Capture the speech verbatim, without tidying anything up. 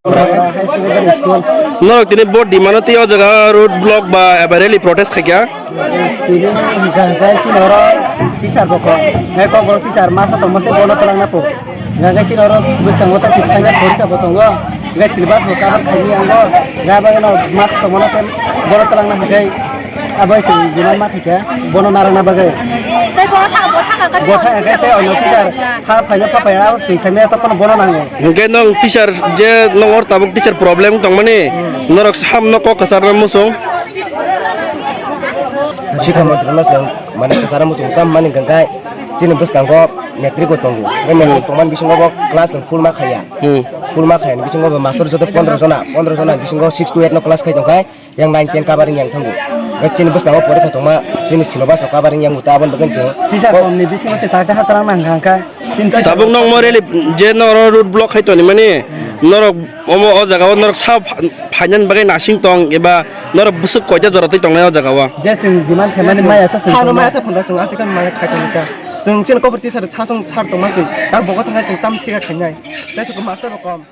High Secondary School. Norok tini bo demand-o tei o jaga road block ba eba rally protest khaikha. Tini hwnkha hwnkhe chini oro teacher bo kok, hwnkhe kokborok teacher masa tongma se bono twlangna po. Hwnkhe chini oro bwskango ta chini thangya porikha bo tongo. Hwnkhe syllabus bo cover khaini ango. Hwnkhe abo no masa tongmano khe bono twlangna hwnkhe abo se demand ma thangkha bono narwkna bagwi. Tei bono thang, bo thang ka. Bo thang ka tei ono teacher ha phaina pha phaiya abo se saimaya to bono nango. Hwnkhe nwng teacher je nwng or tabuk teacher problem tongmani norok samno kok kwcharna muchung. Sikha mantrino chwng mane kwcharo muchung tamo mani hwnkhe chini bwskango matric bo tongo. Hwnkhe matric tongmani bisingo bo class rok full ma khaiya. Hmm. Full ma khaiyani bisingo bo master joto pondro jona, pondro jona bisingo six to eight no class khai tongkhai, yang nine ten covering yang thango. Hwnkhe chini bwskango porikha tongma chini syllabus rok covering yang uta aboni bagwi chwng. Teacher komni bisingo se ta ta hatrang nang hwnkha. Tabuk nok mo rally je noro road block khai toni mani norok omo o jaga o norok sa pha-, phainan bagwi nasing tong eba norok bwswk koita jora twi tongnai o jaga o. Je chwng demand khaimani maya sa chwng Sano tongnai. Maya sa phunda chwng atikam maya khai tongkha. Chwng chini kobor teacher sa chwng sar tongma chwng. Tak bogo thangkha chwng tam siga khainai. Tei chwng master bo kom.